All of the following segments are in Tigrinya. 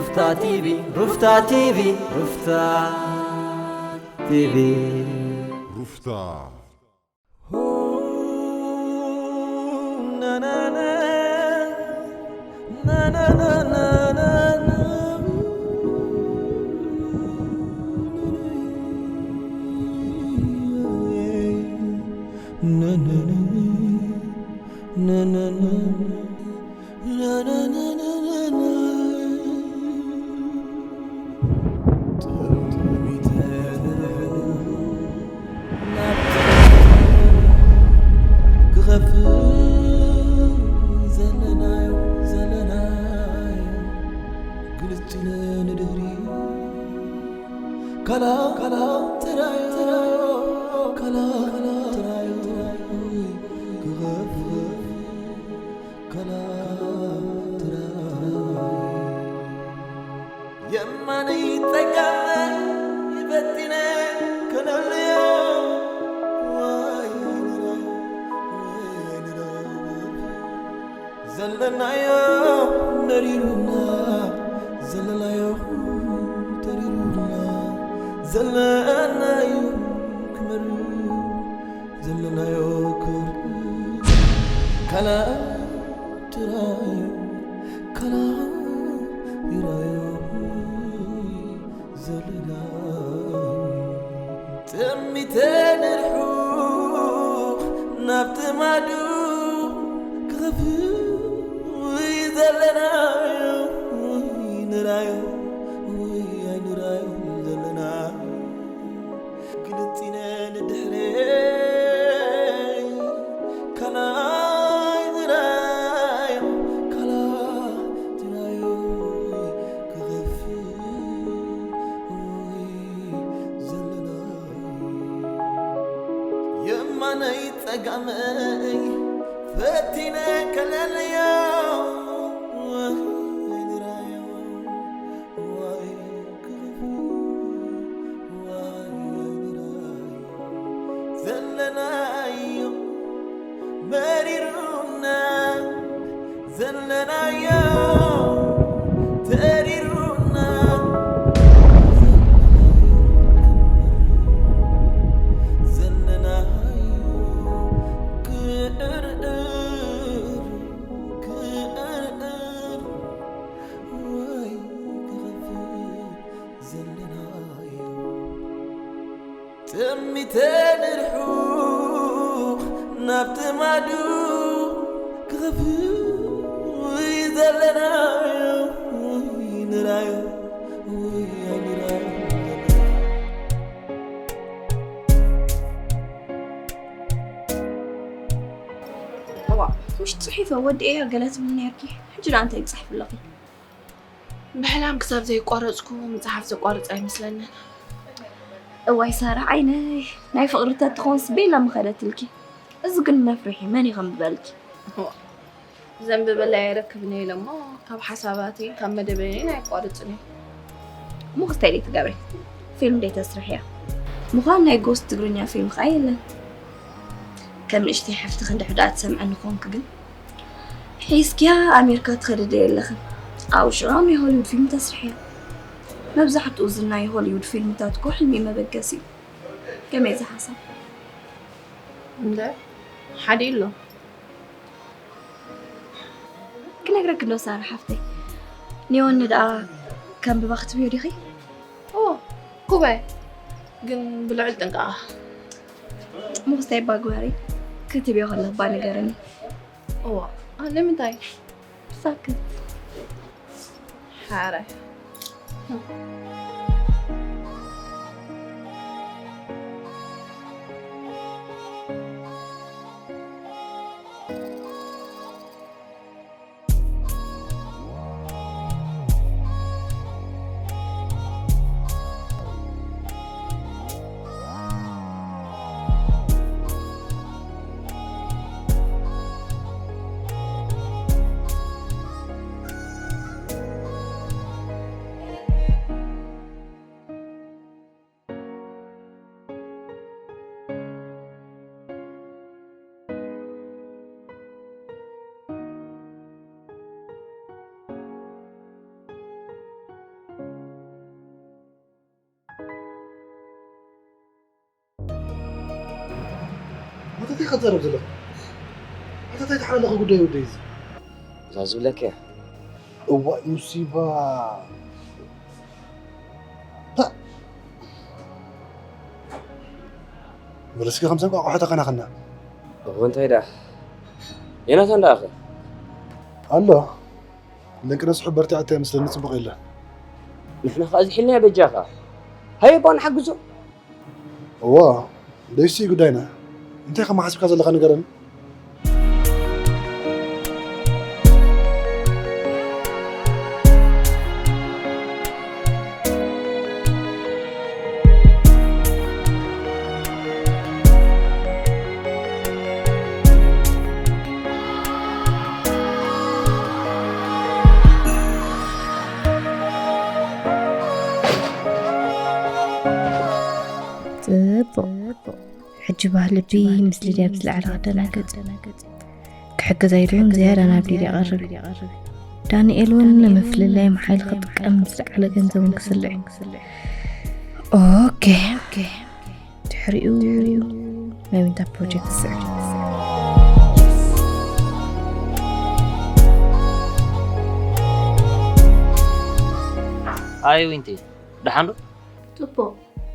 ሩፍታ ቲቪ፣ ሩፍታ ቲቪ፣ ሩፍታ ቲቪ። ሩፍታ ክኸፍእ ዘለናዮ ዘለናዮ ግልጽ ኢለ ንድሕሪ ካላ ካላ ጥራዮ ካላ ካላ ጥራዮ ክኸፍእ ካላ ጥራዮ የማነይ ጸጋመይ በቲነ ከነልዮ ዋይ ንራይ ዋይ ንራይ ዘለናዮ መሪሩና ዘለናዮ ተሪሩና ዘለናዮ ክመሩ ዘለናዮ ክብሪ ካላ ትራዮ ካላ ይራዮ ዘለና ጥሚተ ንርሑ ናብቲ ማዱ ክኸፍእ ወይ ዘለናዮ ወይ ንራዮ ወይ ኣይንራዮ ዘለና ግልጽ ኢለ ንድሕረይ ካላይ ንራዮ ካላ ትራዮ ክኸፍእ ወይ ዘለና የማነይ ጸጋመይ ፈቲነ ከለልዮ ወይ ንራዮ ወይ ክኸፍእ ወይ ንራዮ ዘለናዮ መሪሩና ዘለናዮ ተሪሩና ዘለናዮ ክእርር ክእርር ወይ ክኸፍእ ዘለናዮ ጥሚተ ንርሑ ናብቲ ማዱ ክኸፍእ ዘለናዮ ንራዮ ንራዮ እዋ ምሽ ጽሒፈ ወዲኤያ ገለ ትብል ነርኪ ሕጂ ደኣ እንታይ ትጽሕፊ ኣለኺ? ብሕላም ክሳብ ዘየቋረፅኩ ምፅሓፍ ዘቋርፅ ኣይመስለንን። እዋይ ሳራ ዓይነይ ናይ ፍቕሪ ተትኾንስ ቤላ ምኸደትልኪ። እዚ ግን መፍርሒ መን እዩ ከንብበልኪ? ዘንብበለይ ኣይረክብን እየ ኢለ እሞ ካብ ሓሳባተይን ካብ መደበይን ኣየቋርፅን እየ። እሞ ክስታይ ደይ ትገብሪ? ፊልም ደይ ተስርሕያ? ምዃን ናይ ጎስት ትግርኛ ፊልም ኸዓ የለን። ከም ንእሽተይ ሓፍቲ ክንድሕር ደኣ ትሰምዐኒ ኾንክ ግን ሒዝክያ ኣሜሪካ ትኸዲ ዶ የለኽን? ኣብኡ ሽዑ ናይ ሆሊውድ ፊልም ተስርሕያ። መብዛሕትኡ እዚ ናይ ሆሊውድ ፊልምታት እኮ ሕልሚ መበገሲ እዩ። ከመይ እዚ ሓሳብ? እንደ ሓደ ኣሎ። ክነግረክ እንዶ ሳራ ሓፍተይ፣ ኒዮኒ ደኣ ከንብባ ክትብዮ ዲኺ? ኦ ኩባይ ግን ብልዕል ጥንቃቓ። ሙኽስታይ ባግባሪ ክትብዮ ከለኽ ባ ንገረኒ። እዋ ንምንታይ? ሳክት። ሓረ። እንታይ ክትዛረብ ዘለኻ? ኣታ እንታይ ተሓላለኸ ጉዳይ ወደይ እዚ? እዛ ዝብለካ እያ። እዋይ ሙሲባ። ታ-፣ በለስኪ ከምሰን ቋቋሖ ተኸናኸና። እዎ እንታይ ደኣ? ዮናታን ደኣ ኸ? ኣሎ። ለንቅነስ ሕበርቲ ኣታ ይመስለኒ ጽቡቕ የለ። ንሕና ኸኣ ዝሒልና በጃኻ። ሃየ እባ ንሓግዞ። እዎ፣ ደይሲ ጉዳይና። እንታይ ከመሓስብካ ዘለኻ ንገረኒ። ጽቡቕ። ሕጂ ባህልቢ ምስ ሊድያ ብዝለዓለ ክደናገጽ። ክሕግዛ ኢሉ እውን ዝያዳ ናብ ሊድያ ቀርብ። ዳንኤል እውን ንምፍልላይ ሓይሊ ክጥቀም ዝለዓለ ገንዘብ እውን ክስልዕ እዩ። ኦኬ። ድሕሪኡ ናይ ዊንታ ፕሮጀክት ዝስዕብ። ኣይ ዊንቲ፣ ደሓን ዶ? ጽቡቕ።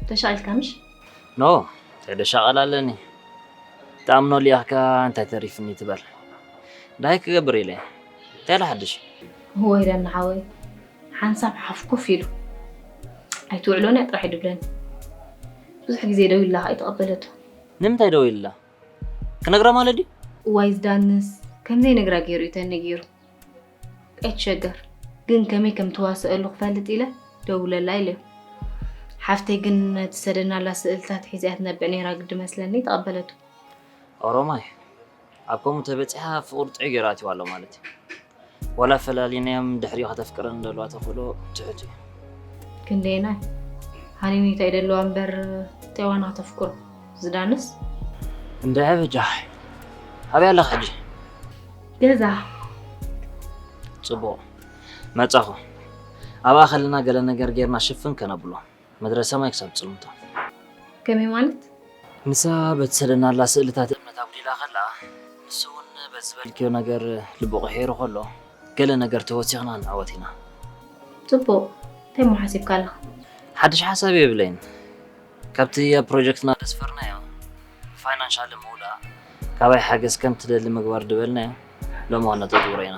ተሻቒልካ ምሽ? ኖ፣ እንታይ ደሻቐል ኣለኒ? ትኣምኖ ሊኣኽካ እንታይ ተሪፍኒ ትበል? እንታይ ክገብር ኢለ? እንታይ ኢለ ሓድሽ? እዋይ ዳና ሓወይ፣ ሓንሳብ ሓፍ ኮፍ ኢሉ። ኣይትውዕሎን እያ ጥራሕ እዩ ድብለኒ። ብዙሕ ግዜ ደዊሉላ ከኣ ኣይተቐበለቶ። ንምንታይ ደዊሉላ? ክነግራ ማለት ድዩ? እዋይ ዝዳንስ፣ ከም ዘይነግራ ገይሩ እዩ ተነጊሩ። ኣይትሸገር፣ ግን ከመይ ከም ትዋስኣሉ ክፈልጥ ኢለ ደውለላ ኢለዮ። ሓፍተይ ግን ነቲ ሰደናላ ስእልታት ሒዛያ ትነብዕ ነይራ ግዲ መስለኒ ተቐበለቶ። ኦሮማይ፣ ኣብ ከምኡ ተበጺሓ ፍቕሪ ጥዑይ ገይሩ ኣትይዋ ኣሎ ማለት እዩ። ዋላ ፈላሊናዮም ድሕሪኡ ከተፍቅረኒ ዘለዋ ተኽእሎ ትሑት እዩ። ክንደየናይ? ሃኒሙን እንታይ ደለዋ እምበር እንታይ ዋና ከተፍቅሮ? ዝዳንስ? እንድዒ በጃኺ። ኣበይ ኣለኺ ሕጂ? ገዛ። ጽቡቕ። መጻኹ። ኣብኣ ከለና ገለ ነገር ጌርና ሽፍን ከነብሎ። መድረሰ ማይ ክሳብ ጽልምቶ። ከመይ ማለት? ንሳ በቲ ሰደናላ ስእልታት እምነት ኣጉዲላ ከላ፣ ንሱ እውን በቲ ዝበልክዮ ነገር ልቡ ቅሒሩ ከሎ፣ ገለ ነገር ተወሲኽና ንዕወት ኢና። ጽቡቕ። እንታይ እሞ ሓሲብካ ኣለኻ? ሓድሽ ሓሳብ የብለይን። ካብቲ ኣብ ፕሮጀክትና ዘስፈርናዮ ፋይናንሻል ምውዳእ፣ ካባይ ሓገዝ ከም ትደሊ ምግባር ዝበልናዮ ሎሚ ክነተግብሮ ኢና።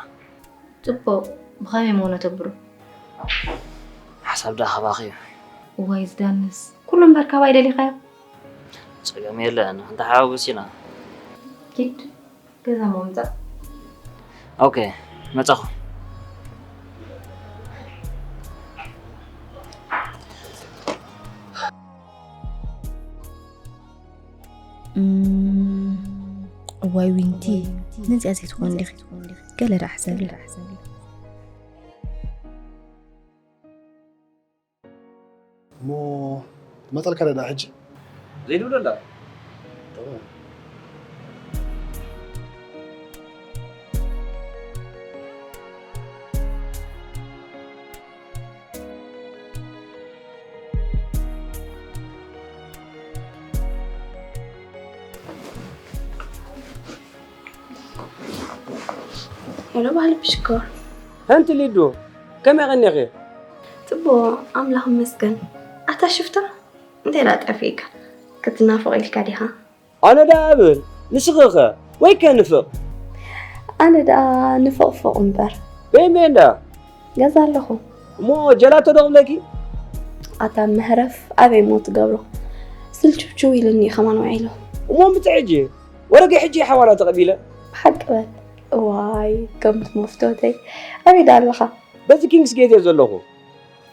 ጽቡቕ። ብኸመይ እሞ ነተግብሮ? ሓሳብ ደኣ ካባኺ እዩ። እዋይ ዝዳንስ። ኩሉ እምበር ካባይ ደሊኻዮ? ጸገም የለን። ክንተሓዋወስ ኢና። ኪድ። ገዛ እሞ ምጻእ። ኦኬ፣ መጻኹ። እም፣ እዋይ ዊንቲ፣ ነዚኣ ዘይትኾን ዲኺ? ገለ ደኣ ሕሰቢ። እሞ ትመጸልካ ዶ ደኣ ሕጂ? ዘይድውለላ። ሄሎ ባህሊ ብሽኮር። ሓንቲ ሊዱ፣ ከመይ ቀኒኺ? ጽቡቕ፣ ኣምላኽ ይመስገን። ኣታ ሽፍታ፣ እንታይ ደኣ ጠፊእካ? ክትናፍቕ ኢልካ ዲኻ? ኣነ ደኣ እብል፣ ንስኺ ኸ? ወይ ከ ንፍቕ? ኣነ ደኣ ንፍቕፍቕ እምበር። በይን በይን ደኣ? ገዛ ኣለኹ። እሞ ጀላቶ ዶ ክብለኪ? ኣታ መህረፍ ኣበይ እሞ ትገብሮ? ስልችውችው ኢሉኒ እዩ ከማን ውዒሉ። እሞ ምጽእ ሕጂ፣ ወረገ ሕጂ ሓዋላ ተቐቢለ። ብሓቂ በል። እዋይ፣ ከምቲ መፍቶተይ። ኣበይ ደኣ ኣለኻ? በዚ ኪንግስ ጌት እየ ዘለኹ።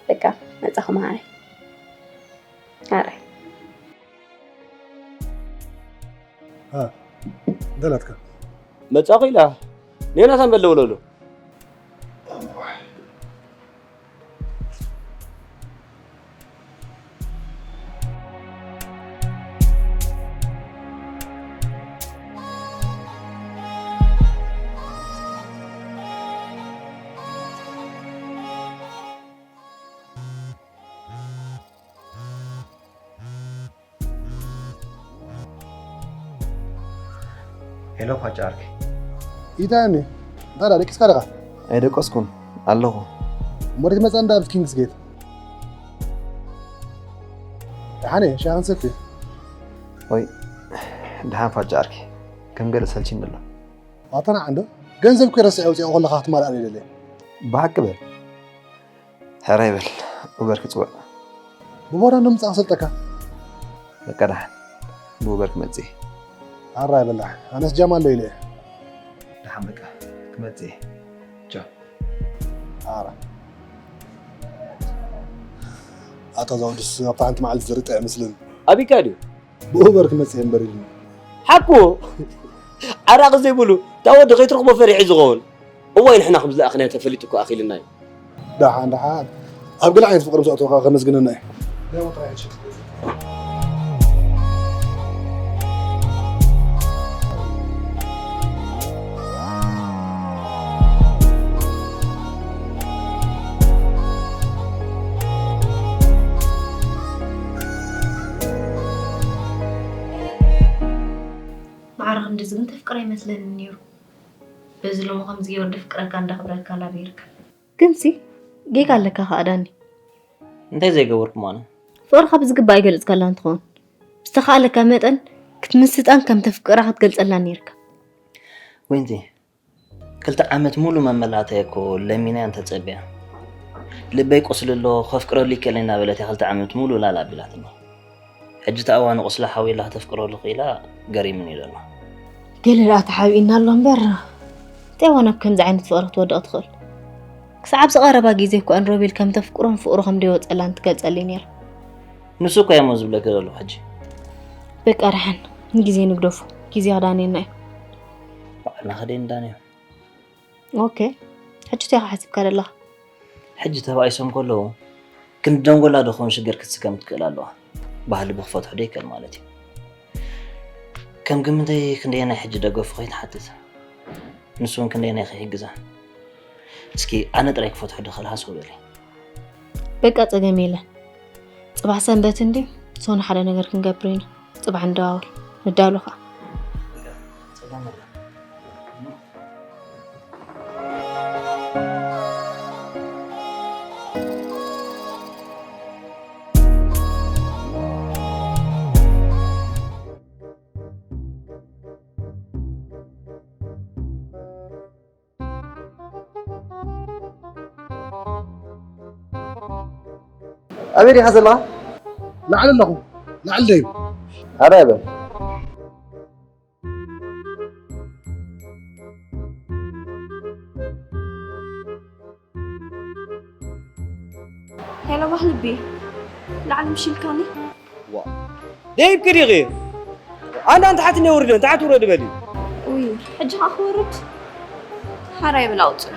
በቃ፣ መጻኹ መዓረይ። መዓረይ። እ፣ እንታይ ናትካ? መጻኹ ኢላ። ንዮናታን በል ደውለሉ። ሄሎ ፋጫ ዓርከይ። ኢታኒ፣ እንታይ ደኣ ደቂስካ ዲኻ? ኣይደቀስኩን፣ ኣለኹ። እሞ ዶ ትመጽእ እንዳ ኣብ ኪንግስ ጌት? ደሓን እየ፣ ሻሂ ክንሰቲ። ወይ፣ ደሓን ፋጫ ዓርከይ፣ ከም ገለ ሰልችኒ ኣሎ። ኣታ ንዓ እንዶ፣ ገንዘብ እኮ ረሲዐ ኣውጺኦ ከለኻ ክትማልኣኒ ደልየ። ብሓቂ በል። ሕራይ በል፣ ኡበር ክጽውዕ። ብቦራ እንዶ ምጻእ ክሰልጠካ። በቃ ደሓን፣ ብኡበር ክመጽእ እየ። ሕራይ በል ደሓን፣ ኣነስ ጃም ኣሎ ኢለ እየ። ደሓን በቃ፣ ክመጽእ እየ። ቻው። ኣረ። ኣታ ዛውድስ ኣብታ ሓንቲ መዓልቲ ዝርጥ ኣይመስልን። ኣቢካ ድዩ? ብኡበር ክመጽእ እየ እምበር ኢሉኒ። ሓቁ? ዓራቒ ዘይብሉ፣ እታ ወዲ ከይትረኽቦ ፈሪሑ እዩ ዝኸውን። እዋይ ንሕና ከም ዝለኣኽናዮ ተፈሊጡ እኮ ኣኺሉና እዩ። ደሓን፣ ደሓን። ኣብ ገለ ዓይነት ፍቕሪ ምስ ኣተወካ ከመስግነና እየ። ማዕረ ክንድዚ ግን ተፍቅሮ ኣይመስለንን ነይሩ። በዚ ሎሚ ከምዚ ገይሩ ደፍቅረካ እንዳኽብረካ ላብ ይርከብ። ግንሲ ጌጋ ኣለካ ከኣ ዳኒ። እንታይ ዘይገበርኩ ማለት? ፍቕርኻ ብዝግባእ ኣይገለጽካላን ትኸውን። ብዝተኻእለካ መጠን ክትምስጣን ከም ተፍቅራ ክትገልጸላን ነይርካ። ዊንቲ፣ ክልተ ዓመት ሙሉ መመላእታየ እኮ ለሚናያ እንተጸቢያ። ልበይ ቁስሊ ኣሎ፣ ከፍቅረሉ ይከኣለኒ እናበለት እያ ክልተ ዓመት ሙሉ ላላ ኣቢላትኒ። ሕጂ እታ እዋኑ ቁስላ ሓዊላ ከተፍቅረሉ ክኢላ ገሪሙኒ እዩ ዘሎ። ገለ ደኣ ተሓቢእና ኣሎ እምበር፣ እንታይ ዋና ኣብ ከምዚ ዓይነት ፍቕሪ ክትወድቕ ትኽእል? ክሳዕ ኣብዚ ቀረባ ግዜ እኮ ንሮቤል ከም ተፍቅሮን ፍቕሩ ከም ደይወጸላን ትገልጸለይ ነይራ። ንሱ እኮ እየ እሞ ዝብለኪ ዘለኹ ሕጂ። በቃ ደሓን፣ ንግዜ ንግደፎ፣ ግዜ ክዳንየና እዩ። ባዕልና ከደይ ንዳንዮ። ኦኬ፣ ሕጂ እንታይ ኢኻ ሓሲብካ ዘለኻ? ሕጂ ተባኢሶም ከለዉ ክንዲ ደንጎላ ዶ ክኸውን ሽግር ክትስከም ትክእል ኣለዋ። ባህሊ ብክፈትሑ ዶ ይከል ማለት እዩ። ከም ግምተይ ክንደየናይ ሕጂ ደገፉ ከይትሓትት፣ ንሱ እውን ክንደየናይ ከይሕግዛ። እስኪ ኣነ ጥራይ ክፈትሑ ዶ ክል ሃስው በሊ። በቃ ጸገም የለን። ጽባሕ ሰንበት እንድዩ፣ ሶኒ ሓደ ነገር ክንገብር ኢና። ጽባሕ ንደዋወል፣ ንዳሎ ኸኣ። ጸገም የለን። ኣበይ ዲኻ ዘለኻ? ላዕሊ ኣለኹ። ላዕሊ ደይብ። ኣረ በል። ሄሎ ባህልቢ፣ ላዕሊ ምሽ ኢልካኒ? ዋ፣ ደይብኪ ዲኺ? ኣንዳ ንታሕቲ ነውርደ፣ ንታሕቲ ውረድ በሊ። ውይ፣ ሕጂ ኸኣ ክወርድ? ሓራይ ብል ኣውፅእ።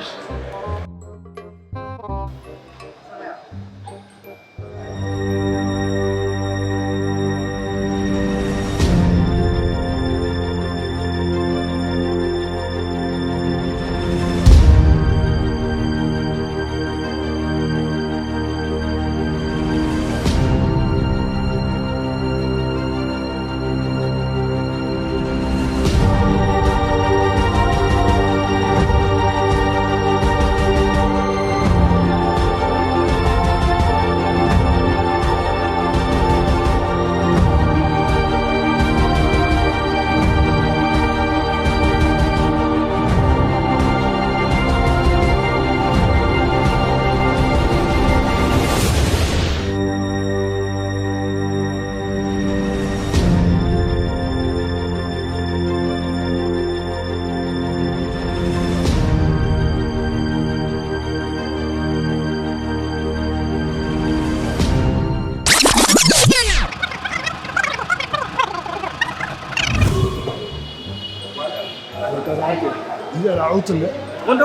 ወንዶ?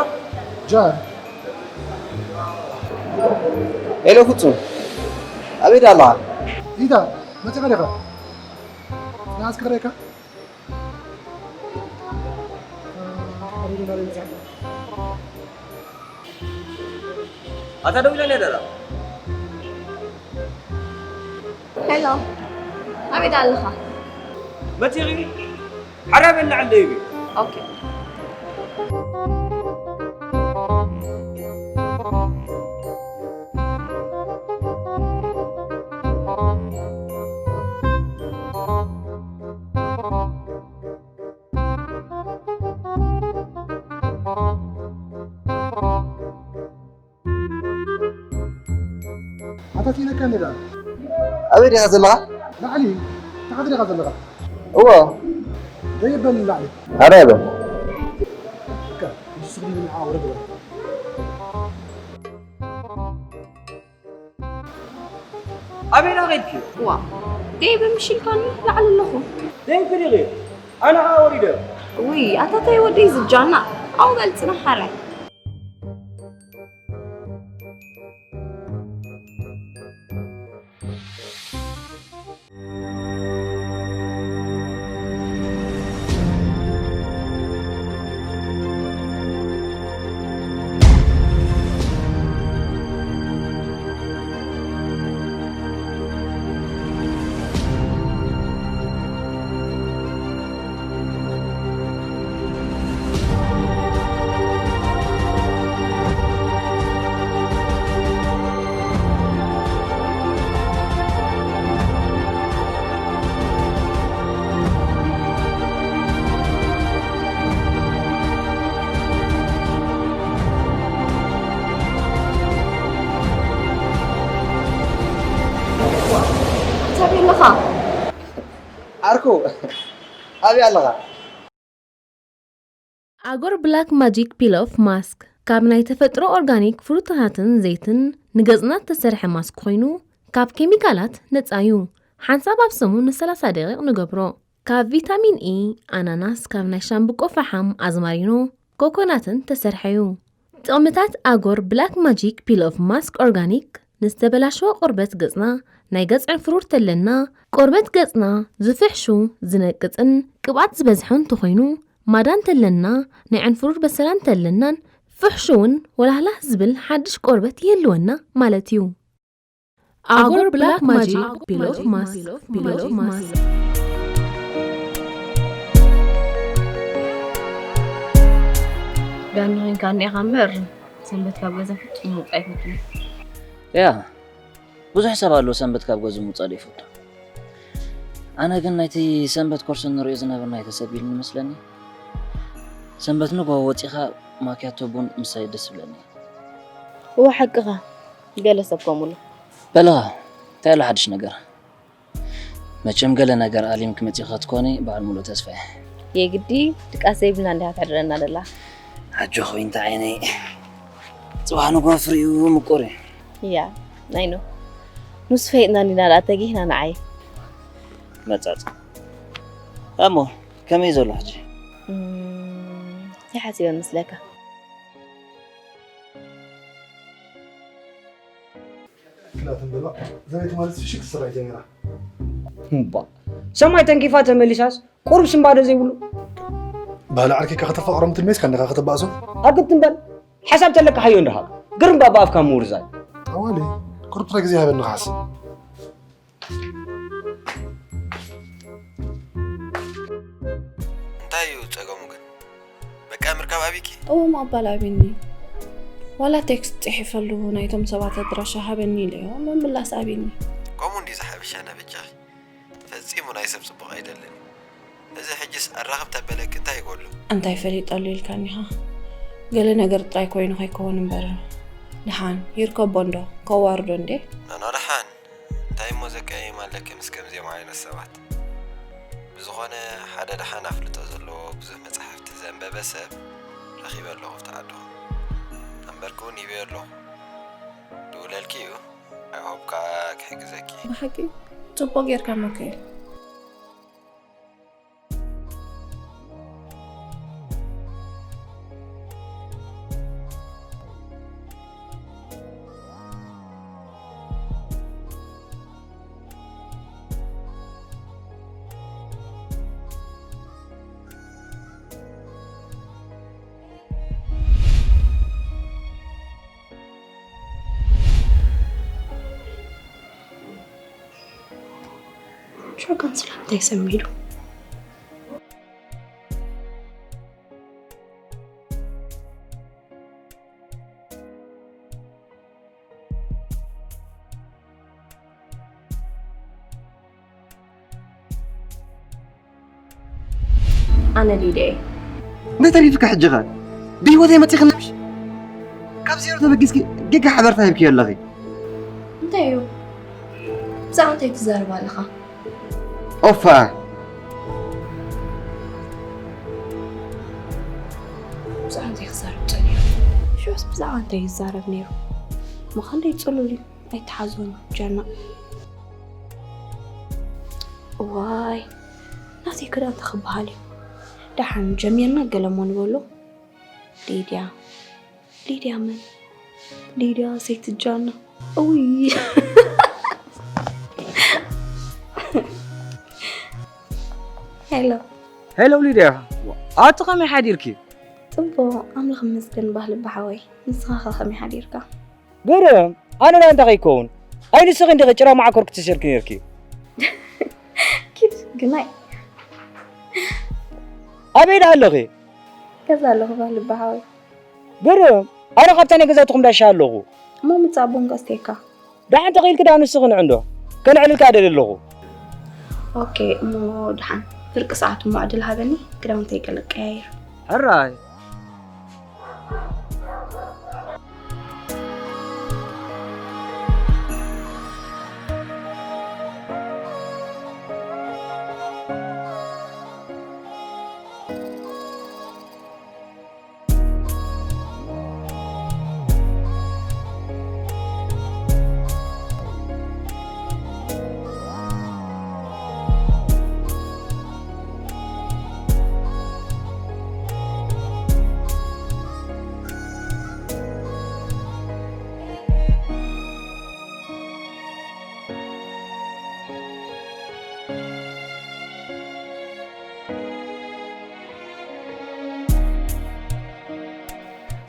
ጃን። ሄሎ ፍጹም፣ ኣበይ ደኣ ኣለኻ? ኢታ፣ መጺኻ ዲኻ? ንዓስ ክረካ? ኣታ ደው ኢላ ነደራ። ሄሎ፣ ኣበይ ደኣ ኣለኻ? መጺኺ? ሓራ በል ንዓል ደይቢ። ኦኬ። ኣታ ሲኢነካ እንዴ ደኣ? ኣበይ ዲኻ ዘለኻ? ላዕሊ ታሕቲ ዲኻ ዘለኻ? እዎ። ደይበል ላዕሊ። ኣረ በል። እካ ንሱ ስግዲ ንዓ ወረድ በል። ኣበይ ዳ ኸድኪ? ዋ ደይበ ምሽ ኢልካኒ ላዕሊ ኣለኹ። ደይብ ክዲኺ? ኣነ ኸዓ ወሪደ። ውይ ኣታታይ ወደይ ዝጃና ኣብኡ በል ጽናሕ ሓራይ። ኣበይ ኣለኻ? ዓርኩ ኣበይ ኣለኻ? ኣጎር ብላክ ማጂክ ፒል ኦፍ ማስክ ካብ ናይ ተፈጥሮ ኦርጋኒክ ፍሩታታትን ዘይትን ንገጽና እተሰርሐ ማስክ ኮይኑ ካብ ኬሚካላት ነጻ እዩ። ሓንሳብ ኣብ ሰሙን ን30 ደቂቕ ንገብሮ። ካብ ቪታሚን ኢ፣ ኣናናስ፣ ካብ ናይ ሻምብቆ ፈሓም፣ ኣዝማሪኖ፣ ኮኮናትን ተሰርሐ እዩ። ጥቕምታት ኣጎር ብላክ ማጂክ ፒል ኦፍ ማስክ ኦርጋኒክ ንዝተበላሸወ ቆርበት ገጽና፣ ናይ ገጽ ዕንፍሩር ተለና፣ ቆርበት ገጽና ዝፍሕሹ ዝነቅጽን ቅብኣት ዝበዝሖ እንተኾይኑ፣ ማዳ እንተለና፣ ናይ ዕንፍሩር በሰላ እንተለናን ፍሕሹውን ወላህላህ ዝብል ሓድሽ ቆርበት ይህልወና ማለት እዩ። ኣጎር ብላክ ማጂክ ፒል ኦፍ ማስክ ፒል ኦፍ ማስክ ዳኒ ኮይንካ እኒኢኻ እምበር ሰንበት ካብ ገዛ ፍጹም ምውጻእ ኣይፈቱን። ያ ብዙሕ ሰብ ኣሎ ሰንበት ካብ ገዝኡ ምውጻእ ዘይፈቱ። ኣነ ግን ናይቲ ሰንበት ኮርስ ንሪኦ ዝነበርና ኣይተሰቢልኒ መስለኒ። ሰንበት ንግሆ ወጺኻ ማክያቶ ቡን ምሳይ ደስ ይብለኒ። እወ ሓቅኻ፣ ገለ ሰብ ከምኡ ኣሎ። በልኻ እንታይ ኣሎ ሓድሽ ነገር? መቸም ገለ ነገር ኣሊምኪ መጺኺ ክትኮኒ በዓል ሙሉእ ተስፋ እየ። የግዲ ድቃስ ዘይብልና እንዲኻ ተሕድረና ደላ። ኣጆኺ ዊንታ ዓይነይ፣ ጽባሕ ንግሆ ፍሪኡ ምቁር እዩ። እያ ናይ ኖ ንሱ ፈይጥና እንዲና ደኣ ተጊህና ንዓይ። መጻጽ እሞ ከመይ ዘሎ ሕጂ? እንታይ ሓሲበ መስለካ? ክላትን በላ ዘበይ ትማለት ሽክ ስራይ ጀሚራ። እምባ ሰማይ ተንኪፋ ተመሊሳስ ቁሩብ ስንባደ ዘይብሉ። ባህሊ ዓርኪካ ከተፋቕሮም ትልሜስ ከንደኻ ከተባእሶ። ኣግትም በል ሓሳብ ተለካ ሓዮ እንደሃብ ግርም ባባ ኣፍካ ምውርዛይ። ኣዋሊ ቁሩብ ጥረ ግዜ ሃበኒ ክሓስብ። እንታይ እዩ ጸገሙ ግን? በቃ ምርካብ ኣቢኪ። እዎ ምቕባል ኣብኒ። ዋላ ቴክስት ጽሒፈሉ ናይቶም ሰባት ኣድራሻ ሃበኒ ኢለዮ ምምላስ ኣብኒ። ከምኡ እንዲ ዝሓበሻ ነበጃኺ። ፈጺሙ ናይ ሰብ ጽቡቕ ኣይደልን። እዚ ሕጅስ ኣራኽብ ተበለኪ እንታይ ይጎሉ? እንታይ ፈሊጠሉ ኢልካኒኻ? ገለ ነገር ጥራይ ኮይኑ ከይከውን እምበር። ድሓን ይርከቦ እንዶ ከዋርዶ እንዴ? ናና ድሓን እንታይ እሞ ዘቀያይም ኣለኪ ምስ ከምዚኦም ዓይነት ሰባት? ብዝኾነ ሓደ ደሓን ኣፍልጦ ዘለዎ ብዙሕ መጻሕፍቲ ዘንበበ ሰብ ረኺበ ኣለኹ ኣብቲ ዓድኹም። ኣንበርኪ እውን ሂበዮ ኣለኹ። ድውለልኪ እዩ። I hope ከኣ ክሕግዘኪ። ብሓቂ ጽቡቕ ጌርካ መከይል። ሸጋን ስለምንታይ ሰሚዱ? ኣነ ሊድያ እየ። እንታይ ተሪፍካ ሕጂ ኸ? ብህይወተይ መፂኽኒ ምሽ? ካብ ዜሮ ተበጊስኪ ጌጋ ሓበርታ ሂብኪዮ ኣለኺ። እንታይ እዩ? ብዛዕባ እንታይ ትዛረብ ኣለኻ? ኦፋ! ብዛዕባ እንታይ ክዛረብ ጸኒሑ? ሽዑስ ብዛዕባ እንታይ ይዛረብ ነይሩ? ምዃን ደይ ጽሉል እዩ። ኣይተሓዞን ጀና። እዋይ ናተይ ክዳን ተኽበሃል እዩ። ደሓን ጀሚርና ገለሞ ንበሎ። ሊድያ ሊድያ መን? ሊድያ ሰይቲ ጃና። እውይ ሄሎ ሄሎ ሊድያ፣ ኣቲ ከመይ ሓዲርኪ? ጽቡቕ ኣምላኽ ይመስገን ባህሊ ብሓወይ። ንስኻ ኸ ከመይ ሓዲርካ? ገለ ኣነ ዳ እንታይ ከይከውን ኣይ ንስኺ እንዲኺ ጭራ መዓኮር ክትሰርኪ ነርኪ። ኪድ ግናይ ኣበይ ዳ ኣለኺ? ገዛ ኣለኹ ባህሊ ብሓወይ። ገለ ኣነ ካብታ ናይ ገዛትኹም ዳሻ ኣለኹ። እሞ ምጻእ ቦንጋ ስተይካ ደሓን ተኺኢልኪ ዳ ንስኺ ንዕንዶ ከነዕልልካ ደሊ ኣለኹ። ኦኬ እሞ ደሓን ፍርቂ ሰዓት እሞ ዕድል ሃበኒ። ክዳውንተይ ገለ ቀያይር። ሕራይ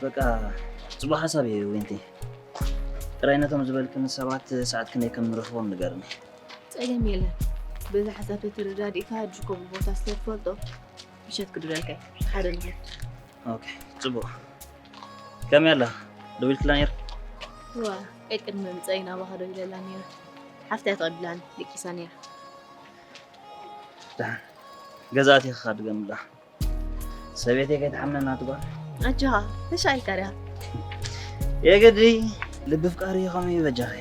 በቃ ጽቡቅ ሓሳብ እዩ ዊንቲ። ጥራይ ነቶም ዝበልክኒ ሰባት ሰዓት ክንደይ ከም ንረኽቦም ንገርኒ። ጸገም የለን። በዛ ሓሳብ ተተረዳዲእካ ድርኮቡ ቦታ ስለ ትፈልጦ ምሸት ክድውለልካ እየ። ሓደ ንኽእል። ኦኬ ጽቡቅ። ከመይ ኣላ? ደዊልክላ ነይር? እዋ ቀይ ቅድሚ ምምጻይ ናባኻ ደዊለላ ነይረ። ሓፍታ እያ ተቐቢላኒ ደቂሳ ነይራ። ደሓን ገዛ ኣቲኻ ድገምላ። ሰበይተይ ከይትሓምነና ትጓል። ኣጆኻ ተሻይልካ ዲኻ? የግዲ ልቢ ፍቃሪ ከመይ በጃኺ።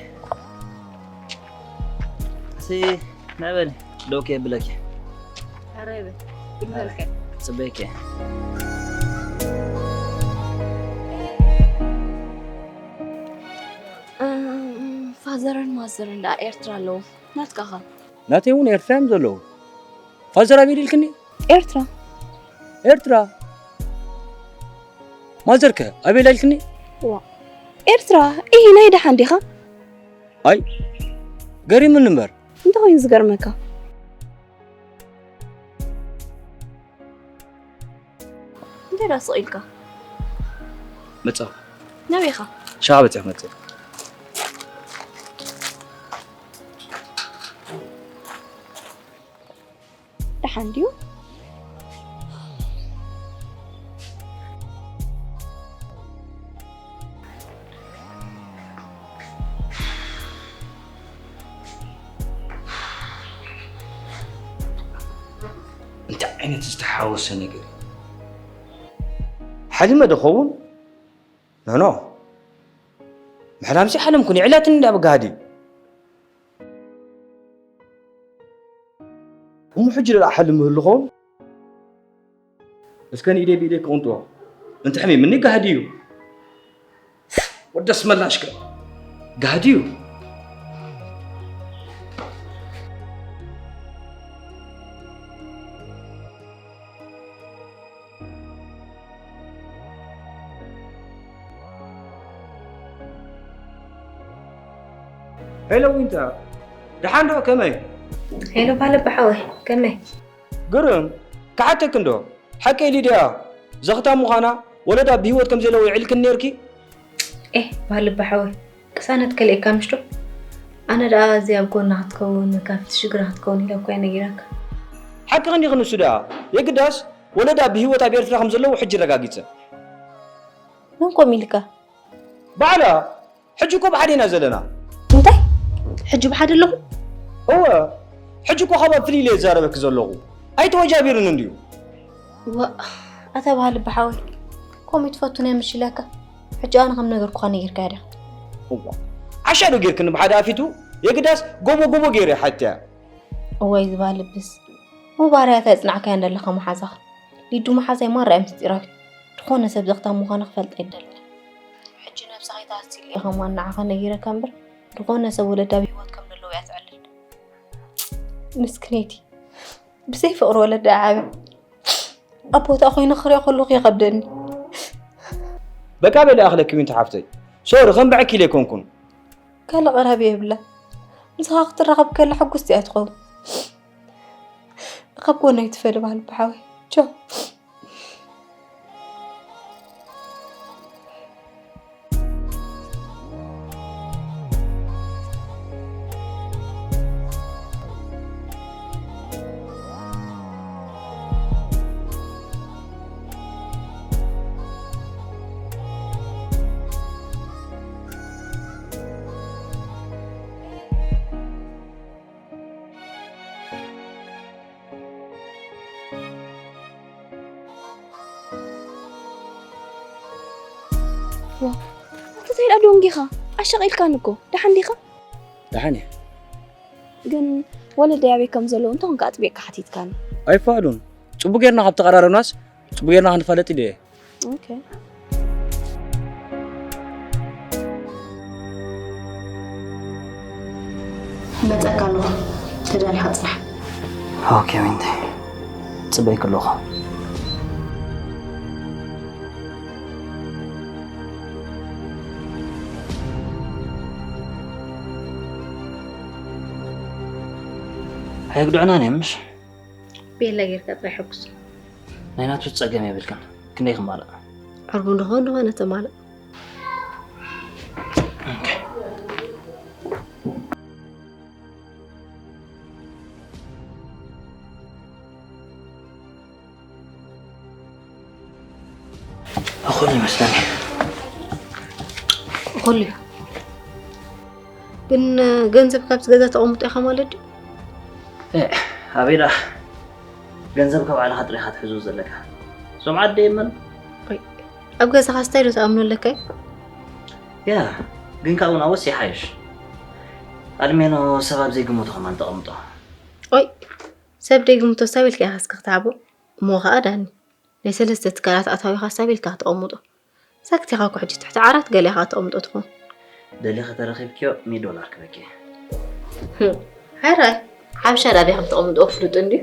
እሲ ናይ በሊ ደው ከየብለኪ። ኣረ ይበል። ይበልከ። ጽበይኪ። ፋዘርን ማዘርን ደኣ ኤርትራ ኣለዉ። ናትካ ኸ? ናተይ እውን ኤርትራ እዮም ዘለዉ። ፋዘር ኣበይ ኢልክኒ? ኤርትራ። ኤርትራ። ማዘርከ ኣበይ ኢልክኒ? ዋ ኤርትራ። ኢሂ ናይ ደሓን ዲኻ? ኣይ ገሪሙኒ እምበር። እንታይ ኮይኑ ዝገርመካ? እንታይ ደኣ ስቕ ኢልካ? መጻኹ። ናበይ ኢኻ? ሻዓ በጺሐ መጽእ። ደሓን ድዩ? እንታይ ዓይነት ዝተሓወሰ ነገር እዩ? ሓሊመ ዶ ኸውን? ኖኖ፣ ምሕላምሲ ሓለምኩ፣ ንዕላትኒ እንዳ ብጋህዲ። እሞ ሕጂ ደኣ ሓልም ይህሉ ኸውን? እስከ ንኢደይ ብኢደይ ክቕንጥዎ። እንተ ሕሚምኒ ጋህዲ እዩ። ወደስ መላሽከ ጋህዲ እዩ። ሄሎ ዊንታ፣ ደሓን ዶ? ከመይ? ሄሎ ባለባ ሓወይ፣ ከመይ? ግርም፣ ክሓተኪ እንዶ፣ ሓቀይ ሊድያ ዘኽታም ምዃና ወለዳ ብህይወት ከም ዘለዉ የዕልክኒ ነይርኪ? ኤህ ባለባ ሓወይ፣ ቅሳነት ከልኤካ ምሽቶ? ኣነ ደኣ እዚ ኣብ ጎና ክትከውን፣ ካብቲ ሽግራ ክትከውን ኢለ እኮ እየ ነጊራካ። ሓቅኺ እንዲኺ፣ ንሱ ደኣ የግዳስ ወለዳ ብህይወት ኣብ ኤርትራ ከም ዘለዉ ሕጂ ረጋጊጸ። መን ኮም ኢልካ? ባዕላ። ሕጂ እኮ ብሓደ ኢና ዘለና። እንታይ? ሕጂ ብሓደ ኣለኹም? እወ፣ ሕጂ እኮ ካብ ኣብ ፍልይ ኢለ እዛረበኪ ዘለኹ። ኣይተወጃቢርን እንድዩ። ዋ፣ ኣታ በሃሊ ብሓወይ፣ ከምኡ ትፈቱ ናይ ምሽላካ? ሕጂ ኣነ ከም ነገርኩኻ ነጊርካያ ዲኻ? እዋ፣ ዓሻ ዶ ጌርክኒ ብሓደ ኣፊቱ? የግዳስ ጎቦ ጎቦ ገይረ ሓትያ። እዋይ ዝባ ልብስ። ሙባርያ እንታይ ጽናዕካያ እንደለኻ መሓዛኻ? ሊዱ መሓዛይ ማራ እያ ምስጢራዊት። ዝኾነ ሰብ ዘኽታም ምዃና ክፈልጥ ኣይደልን። ሕጂ ነብስኻ ኣይትሃስይለይ። ከም ዋናዓኻ ነጊረካ እምበር፣ ዝኾነ ሰብ ወለዳ ብህይወት ከም ዘለዎ እያ ትዕልል። ምስክነይቲ። ብዘይ ፍቕሪ ወለዳ ዓብያ። ኣብ ቦታ ኮይነ ክሪኦ ከለኹ ይኸብደኒ። በቃ በሊ ኣኽለኪ ዊንቲ ሓፍተይ። ሶሪ፣ ከም ብዕኪል ኣይኮንኩን። ካልእ ቀራቢ የብላ። ምሳኻ ክትራኸብ ከላ ሕጉስቲ እያ ትኸውን። ካብ ጎና ኣይትፈሊ በሃሊ ብሓወይ። ቻው። ዋ፣ ኣታ እንታይ ደኣ ደንጊኻ? ኣሻቒልካኒ እኮ። ደሓን ዲኻ? ደሓን እየ። ግን ወለደይ ኣበይ ከም ዘለዉ እንተኾንካ ኣጥቢቕካ ሓቲትካኒ። ኣይፋሉን። ጽቡቕ ጌርና ካብ ተቐራረብናስ፣ ጽቡቕ ጌርና ክንፋለጥ ኢለ እየ። ኦኬ። ይመጸካ ኣለኹ። ተዳሊኻ ጽናሕ። ኦኬ ዊንቲ። ጽበይክ ኣለኹ። ኣየግድዑናን እዮም፣ ምሽ? ቤላ ጌርካ ጥራይ ሕጉስ። ናይ ናቱ ጸገም የብልክን። ክንደይ ክማልእ? ዕርቡ እንድኾን እንድኾነ ተማልእ። ኦኬ። እኹል ይመስለኒ። እኹል እዩ። ግን ገንዘብ ካብዚ ገዛ ተቐምጦ ኢኻ ማለት ድዩ? ኤ፣ ኣበይ ደኣ? ገንዘብ ካብ ባዕልኻ ጥራይ ኢኻ ትሕዞ ዘለካ። እዞም ዓዲ የመን። ቆይ፣ ኣብ ገዛኻ ስታይ ዶ ትኣምኖ ኣለካ እዩ? ያ፣ ግን ካብኡ ናወስ ይሓይሽ። ኣልሜኖ ሰብ ኣብ ዘይግምቶ ከማን ተቐምጦ። ቆይ፣ ሰብ ደይግምቶ ሳብ ኢልካ ኢኻ እስከ ክትዓቦ። እሞ ኸኣ ዳኒ፣ ናይ ሰለስተ ትካላት ኣታዊኻ ሳብ ኢልካ ከተቐምጦ። ሳክት ኢኻ እኮ ሕጂ ትሕቲ ዓራት ገለ ኢኻ ተቐምጦ ትኾን። ደሊኺ ተረኺብክዮ ሚእቲ ዶላር ክበኪ። ህም፣ ሓራይ፣ ሓበሻ ዳኣ ከም ተቐምጦ ፍሉጥ እንድዩ።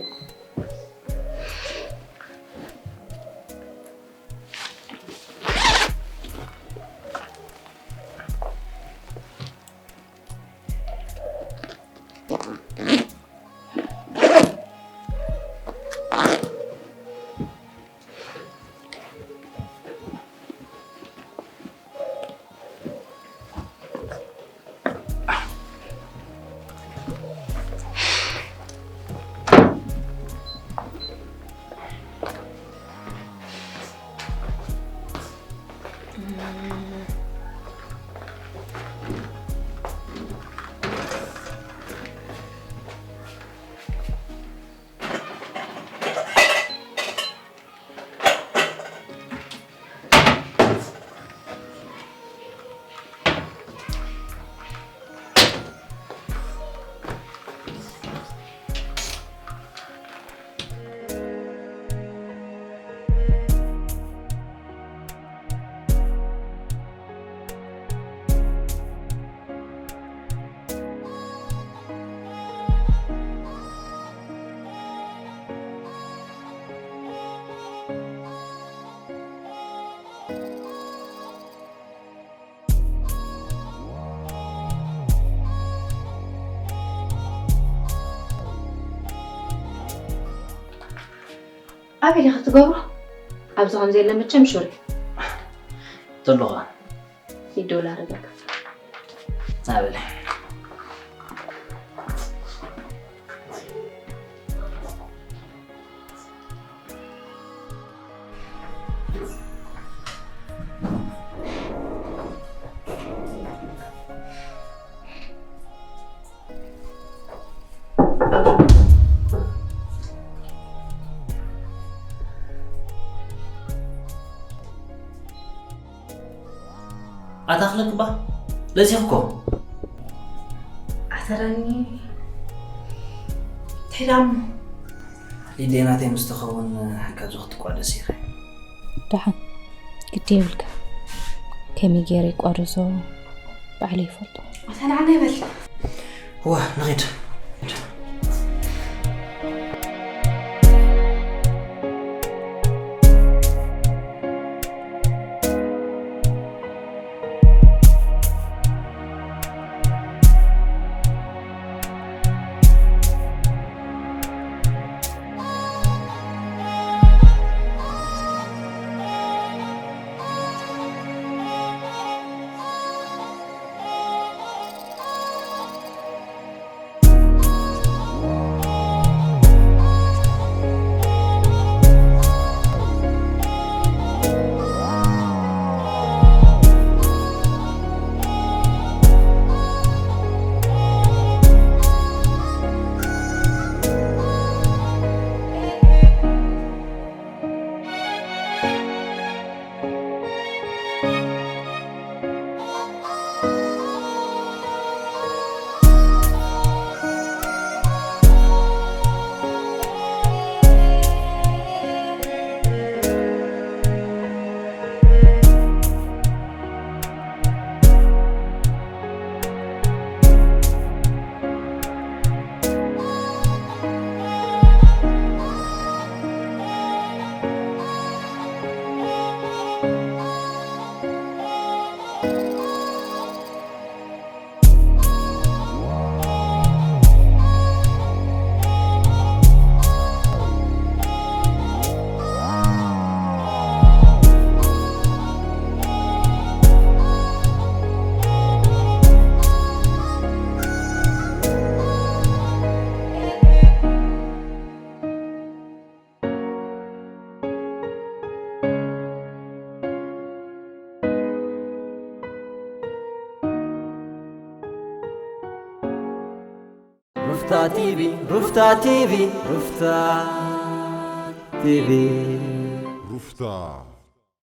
ኣበይ ኢኻ ትገብሮ? ኣብዚ ከም ዘየለ መቸም ሹር እዩ። ተለኻ። ሚእቲ ዶላር እበካ። ኣበለ። ኣታኽለክባ ለዚኽኮ ኣተረኒ ትሕዳም ሊድያ ናተይ ምስ ተኸውን ካብ ዝኽትቋደስ ኢኸ። ደሓን ግዲ የብልካ። ከመይ ገይረ ይቋደሶ ባዕለይ ይፈልጦ። ኣታ ንዓና ይበል። እዋ ንኺድ። ሩፍታ ቲቪ ሩፍታ ቲቪ ሩፍታ ቲቪ ሩፍታ